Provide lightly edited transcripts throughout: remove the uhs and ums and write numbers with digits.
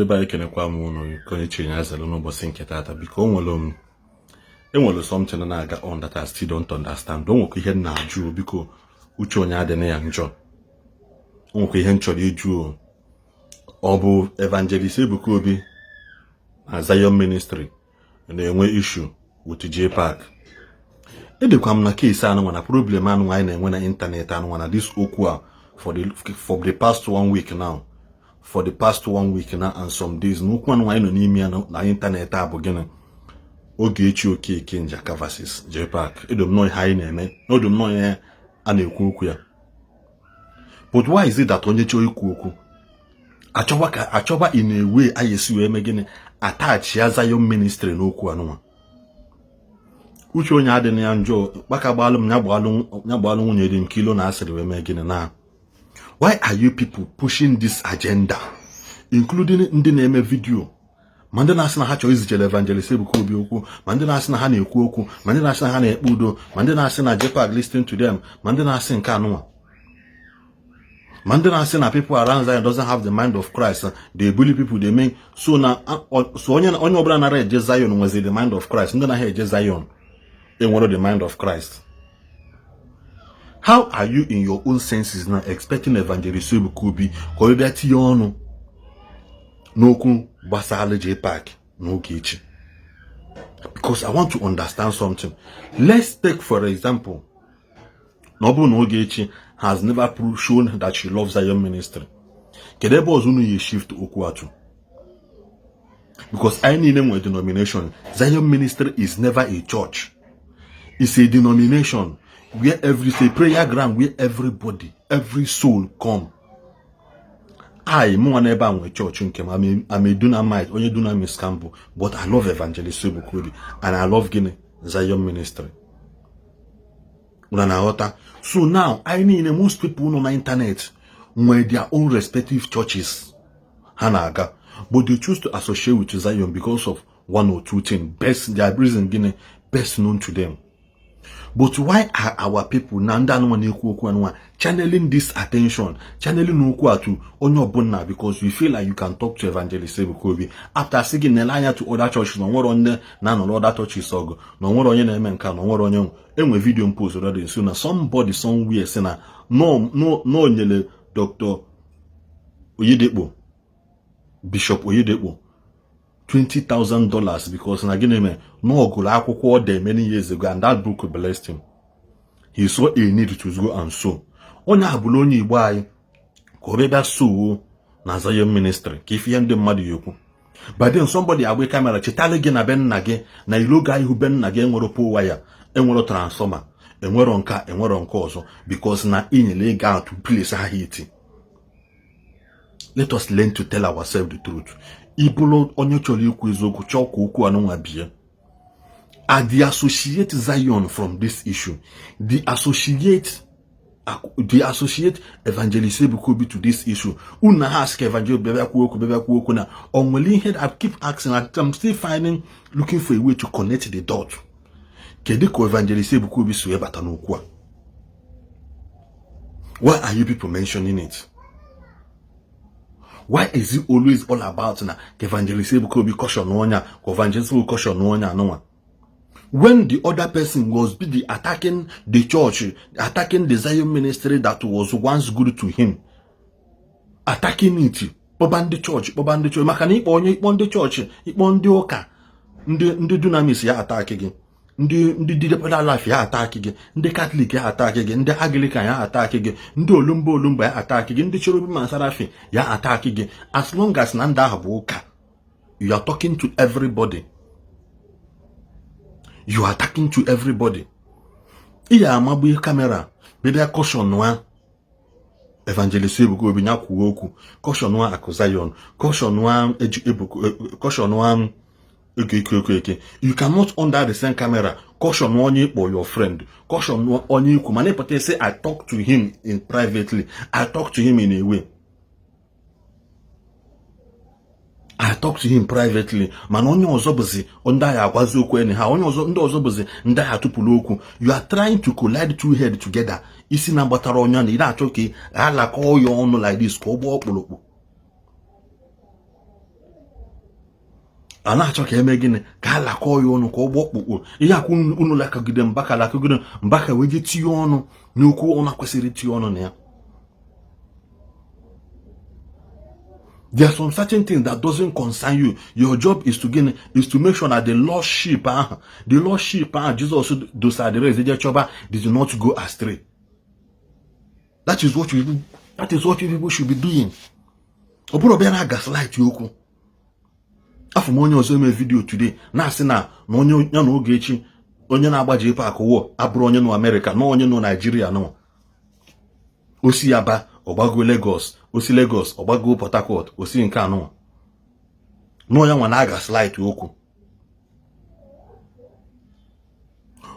Be anyị, ekenekwa m unu ka onye chiri ya zere n'ụbọchị nke taata. Biko, o nwere m enwere something na-aga on that I still don't understand. O nwekwa ihe m na-ajụ. Biko, uche onye adịna ya njọ. O nwekwa ihe m chọrọ ịjụ. Ọ bụ Evangelist Ebuka Obi na Zion Ministry na-enwe issue with JPAC? Edekwa m na case anụnwa na problem anụnwa anyị na-enwe na internet anụnwa na this okwu a for the past one week now, for the past one week now and some days, na okwu anụnwa anyị nọ n'ime ya na internet a bụ gịnị? Ogechi Okeke Njaka versus JPAC. Edo m nọọ ihe anyị na-eme, edo m nọọ ihe a na-ekwu okwu ya. But why is it that onye chọọ ikwu okwu, achọba ka achọba in a way anyị esi wee mee gịnị, attach ya Zion Ministry n'okwu anụnwa? Uche onye adịghị ya njọ. Kpaka gbalụ m ya gbalụ nwunye dị nke ilo na asịrị wee mee gịnị na why are you people pushing this agenda, including ndị na-eme video, ma ndị na-asị na ha chọrọ izichere Evangelist Ebuka Obi okwu, ma ndị na-asị na ha na-ekwu okwu, ma ndị na-asị na ha na-ekpe udo, ma ndị na-asị na JPAC listen to them, ma ndị na-asị nke anụnwa, ma ndị na-asị na people around Zion doesn't have the mind of Christ, they bully people, they make so na so onye ọbụla nara eje Zion nwezi the mind of Christ, ndị naghị eje Zion enwere the mind of Christ? How are you in your own senses now expecting Evangelist Ebuka Obi ka ọ bịa tinye ọnụ n'okwu gbasara JPAC na Ogechi? Because I want to understand something. Let's take for example na ọ bụrụ na Ogechi has never shown that she loves Zion Ministry, kedu ebe ọzọ unu yi shift okwu atụ? Because anyị niile nwere denomination. Zion Ministry is never a church. It's a denomination where every, it's a prayer ground where everybody, every soul come. I mụnwa n'ebe a nwere chọọchị nke m. I'm a Dunamite, onye Dunamis ka m bụ, but I love Evangelist Ebuka Obi and I love gịnị? Zion Ministry. Unu na-aghọta? So now, anyị niile, most people nọ na internet nwere their own respective churches ha na-aga, but they choose to associate with Zion because of one or two things, best their reason gịnị, best known to them. But why are our people na ndị anụnwa na-ekwu okwu anụnwa channeling this attention, channeling okwu atụ onye ọbụla? Because you feel like you can talk to Evangelist Ebuka Obi after sị gị nele anya to other churches, na onwere onye na-anọrọ other churches ọgụ, na onwere onye na-eme nke a, na onwere onye enwe video m post already. So na somebody somewhere sị na no nyere Dr. Oyedepo, Bishop Oyedepo, $20,000 because na gịnị mere na ọ gụrụ akwụkwọ ọ dị many years ago and that book blessed him. He saw a need to go and sow. Onye ahụ bụrụ onye Igbo anyị ka ọ bịa bịa sowo na Zion Ministry ka ife ihe ndị mmadụ ya ekwu. But then somebody agba camera chetara gị na be nna gị na ilo ga ihu be nna gị enwero pole wire, enwero transformer, enwero nka, enwero nke ọzọ, because na inyere ego ahụ to place ha hit. Let us learn to tell ourselves the truth. Ịbụrụ onye chọrọ ikwu eziokwu, chọọ ka okwu anụnwa bie, I associate Zion from this issue, the associate Evangelist Ebuka Obi to this issue. Unu ha ask Evangelist bịa kwuo okwu, bịa kwuo okwu na o nwere ihe. I keep asking, I'm still finding, looking for a way to connect the dot. Kedu ka Evangelist Ebuka Obi si wee bata n'okwu a? Why are you people mentioning it? Why is it always all about na ka Evangelist Ebuka Obi caution onye a, ka Evangelist Ebuka caution onye anụnwa, when the other person was busy attacking the church, attacking the Zion Ministry that was once good to him, attacking it, kpọba ndị chọọchị, kpọba ndị chọọchị, maka na ịkpọ onye, ịkpọ ndị chọọchị, ịkpọ ndị ụka, ndị Dunamis ya attack gị, ndị Deeper Life ya attack gị, ndị Catholic ya attack gị, ndị Anglican ya attack gị, ndị olumba olumba ya attack gị, ndị Cherubim and Seraphim ya attack gị. As long as na ndị ahụ bụ ụka, you are talking to everybody, you are talking to everybody. Ị ya amagbu camera bịa caution nwa Evangelist Ebuka Obi ya kwuo okwu, caution nwa Akụ Zion, caution nwa Ebuka, caution nwa Eke Eke. You cannot under the same camera caution onye ịkpọ your friend, caution onye ikwu, mana ịpụta say, "I talk to him in privately, I talk to him in a way, I talk to him privately," mana onye ọzọ bụzi ndị agha agwazi okwu enyi ha, onye ọzọ, ndị ọzọ bụzi ndị agha tụpụrụ okwu. You are trying to collide two head together. Isi na gbatara onye na ị na-achọ ka alakọ ya ọnụ like this ka ọ gbaa ọkpụrụkpụ. A na-achọ ka eme gịnị? Ka a lakọọ ya ọnụ, ka ọ gbọọ ọkpụkpụ. Ihe akwụ unu lakọgide Mbaka, lakọgide Mbaka, wee je tinye ọnụ n'okwu ọ na-kwesịrị itinye ọnụ na ya. There are some certain things that doesn't concern you. Your job is to gịnị? Is to make sure that the lost sheep ahụ, the lost sheep ahụ Jizọs dosara the rest eje chọba, did not go astray. That is what you people should be doing. Ọ bụrụ bịa na gaslight okwu. Afụ m onye ọzọ eme video today na-asị na na onye ya na Ogechi, onye na-agba JPAC wọ abụrụ onye nọ Amerịka, na onye nọ Naijiria nọ. Osi Aba ọgbago Lagos, osi Lagos ọgbago Port Harcourt, osi nke anọ nọ ya nwa na gaslight okwu.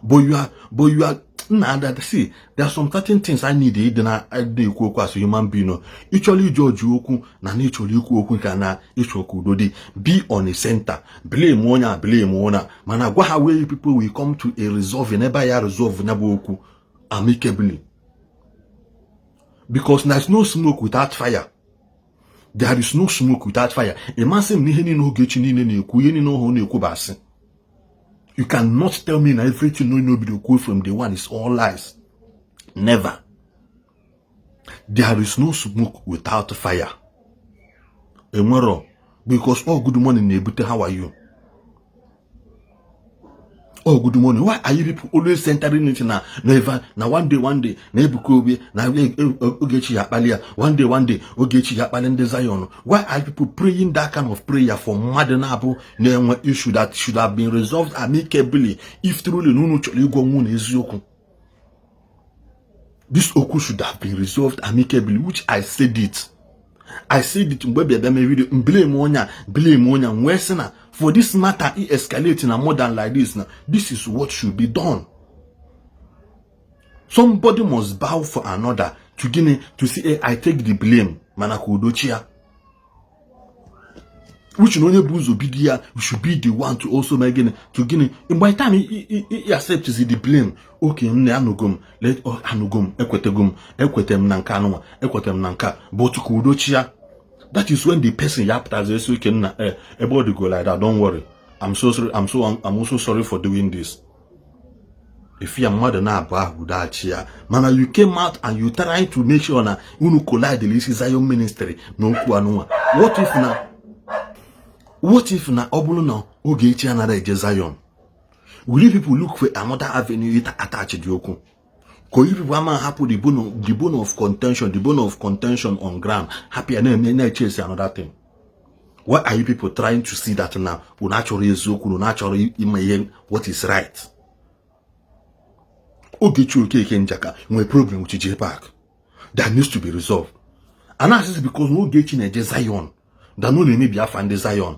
But you are nna ada. See, there are some certain things I need ịdị na ịdị ekwu okwu as a human being. Ị chọrọ iji ọjụ okwu na na ịchọrọ ikwu okwu ka na ịchọ ka udo dị, be on a center, blame onye a, blame onye a, mana gwa ha where people will come to a resolving, ebe ya resolve ya bụ okwu amicably, because there is no smoke without fire. There is no smoke without fire. Ịmasị m na ihe niile Ogechi niile na-ekwu, ihe niile ọhụrụ na-ekwu bụ asị. You cannot tell me na everything no obido kwuo from day one is all lies. Never. There is no smoke without fire. Enwero, because all good morning na-ebute how are you? Oh, good morning. Why are you people always centering it na never na one day, one day na Ebuka Obi na Ogechi ya akpali ya, one day, one day Ogechi ya akpali ndị Zion? Why are you people praying that kind of prayer for mmadụ na-abụ na-enwe issue that should have been resolved amicably, if truly na unu chọrọ ịgwa onwe na eziokwu? This okwu should have been resolved amicably, which I said it. I said it mgbe bịa bịa mee video, blame onye a, blame onye a, wee sị na for this matter e escalate na more than like this, na this is what should be done. Somebody must bow for another to gịnị? To say, hey, I take the blame, mana ka udo chia. Which na onye bụ ụzọ bido ya, you should be the one to also mee gịnị? To gịnị? By the time he accepts the blame, okay, nne, anụgo m, let anụgo m, ekwetego m, ekwete m na nke anụnwa, ekwete m na nke a, but ka udo chia. That is when the person ya pụtazi esi, oke nna, ebe ọ dịgo like that, don't worry, I'm so sorry, I'm also sorry for doing this. If ya mmadụ na-abụ ahụ udo ya, mana you came out and you try to make sure na unu collide isi Zion Ministry na okwu anụnwa. What if na ọ bụrụ na Ogechi anaghị eje Zion, will you people look for another avenue attach dị okwu? Ka you people ama hapụ the bone of contention, the bone of contention on ground, hapụ ya na-eme na-echesi another thing? Why are you people trying to see that now unu achọrọ eziokwu, unu achọrọ ime ihe what is right? Ogechi Okeke Njaka nwere problem with JPAC that needs to be resolved. And asịsị because na Ogechi na-eje Zion, that no na-emebi afa ndị Zion,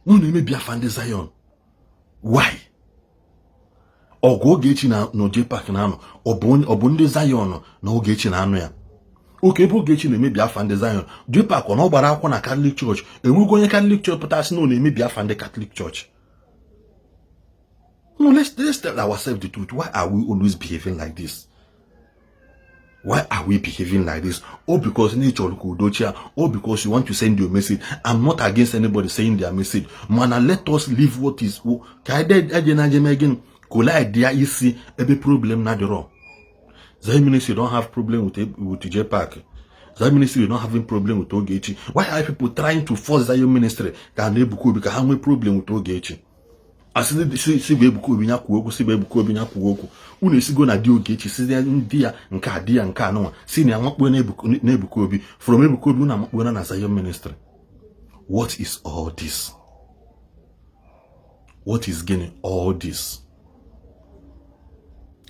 no na-emebi afa ndị Zion. Why? Ọgụ Ogechi na JPAC na-anọ, ọ bụ ndị Zion na Ogechi na-anụ ya? Oke ebe Ogechi na-emebi afa ndị Zion, JPAC ọ na ọ gbara akwụkwọ na Catholic Church, enwego onye Catholic Church pụtasị na ọ na-emebi afa ndị Catholic Church? No, let's tell ourselves the truth. Why are we always behaving like this? Why are we behaving like this? All because nature udochia, all because you want to send your message. I'm not against anybody saying their message. Mana let us leave what is ka eje na aje again collide ya isi ebe problem na dịrọ. Zion Ministry don't have problem with JPAC. Zion Ministry don't having problem with Ogechi. Why are people trying to force Zion Ministry ka na Ebuka Obi ka ha nwee problem with Ogechi? Asị si bụ Ebuka Obi nya kwuo okwu, si bụ Ebuka Obi nya kwuo okwu. Unu esigo na di Ogechi, si ndị ya nke a, di ya nke anụnwa, si na ya makpuo na Ebuka Obi, from Ebuka Obi unu amakpuo na Zion Ministry. What is all this? What is gaining all this?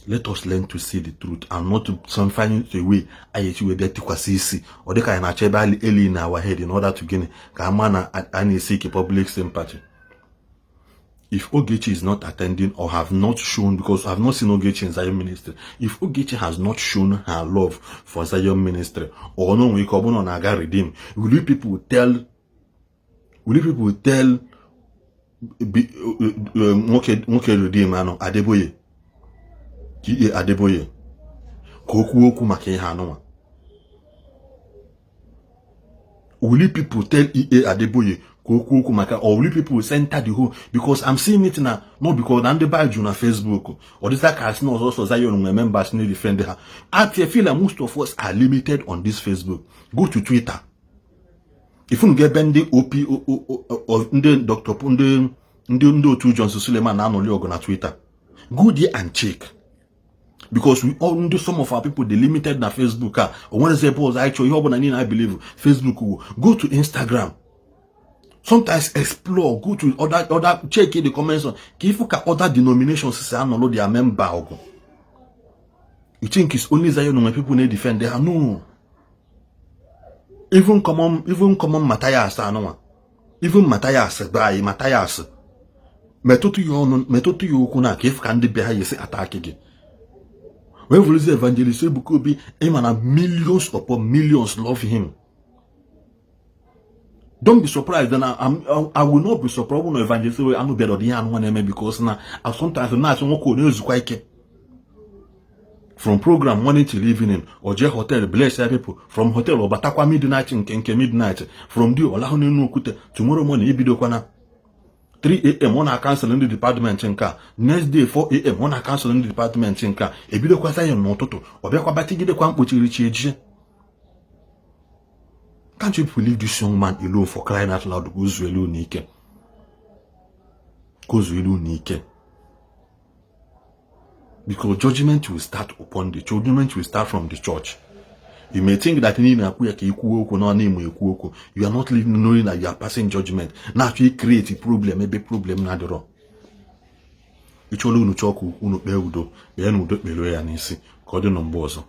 Let us learn to see the truth and not to some find a way anyị echi wee bịa tikwasị isi ọ dịka anyị na-achọ ebe eli na our head in order to gịnị ka ama na a na-esi ike public sympathy. If Ogechi is not attending or have not shown, because I have not seen Ogechi in Zion Ministry, if Ogechi has not shown her love for Zion Ministry, or no we come on aga redeem, will you people tell nwoke redeem anụ Adeboye, T.A. Adeboye, ka o kwuo okwu maka ihe anụnwa? Will you people tell EA Adeboye ka okwu okwu maka, or will you people center the whole? Because I'm seeing it na, no, because na ndị be jụ na Facebook, ọ dịza ka asị na ọzọ Zion nwere members na defend ha. I feel like most of us are limited on this Facebook. Go to Twitter. If unu ga-ebe ndị op, ndị Dr. ndị otu Johnson Suleman na-anọli ọgụ na Twitter, go there and check, because we all ndị, some of our people dey limited na Facebook. A o nwerezi ebe ọzọ anyị chọọ ihe ọbụla niile. I believe Facebook wo. Go to Instagram sometimes, explore, go to other, check the comments on ka ifu ka other denominations si anọlụ their member ọgụ. You think it's only Zion when people na defend ha? No, even common Matthias anụnwa, even Matthias be anyị, Matthias metụtụ ya ọnụ, metụtụ ya okwu na ka ifu ka ndị be ha yesi attack gị wee vụrụzi Evangelist Ebuka Obi. Ịma na millions upon millions love him. Don't be surprised na I will not be surprised na Evangelist anụ bịara ọdị ihe anụ nwa na-eme, because na sometimes na-asị nwoke ọ na-ezukwa ike from program morning till evening, o jee hotel, bless ya people from hotel, ọ batakwa midnight, nke midnight, from there ọ lahụ n'elu okwute. Tomorrow morning ebidokwana 3 a.m. ọ na-acancel ndị department nke a. Next day 4 a.m. ọ na-acancel ndị department nke a. Ebidokwa Zion n'ụtụtụ, ọ bịakwa batigidekwa mkpochiri chi ejie. Can't you leave this young man alone, for crying out loud? Ka o zuo elu n'ike, ka o zuo elu n'ike, because judgment will start from the church. You may think that niile na-akwu ya ka ikwuo okwu na ịmụ ekwu okwu. You are not living knowing that you are passing judgment, na-achọ create problem ebe problem na-adịrọ. Ịchọrọ unu chọọ ka unu kpee udo, kpee na udo, kperuo ya n'isi. Ka ọ dị na mgbe ọzọ.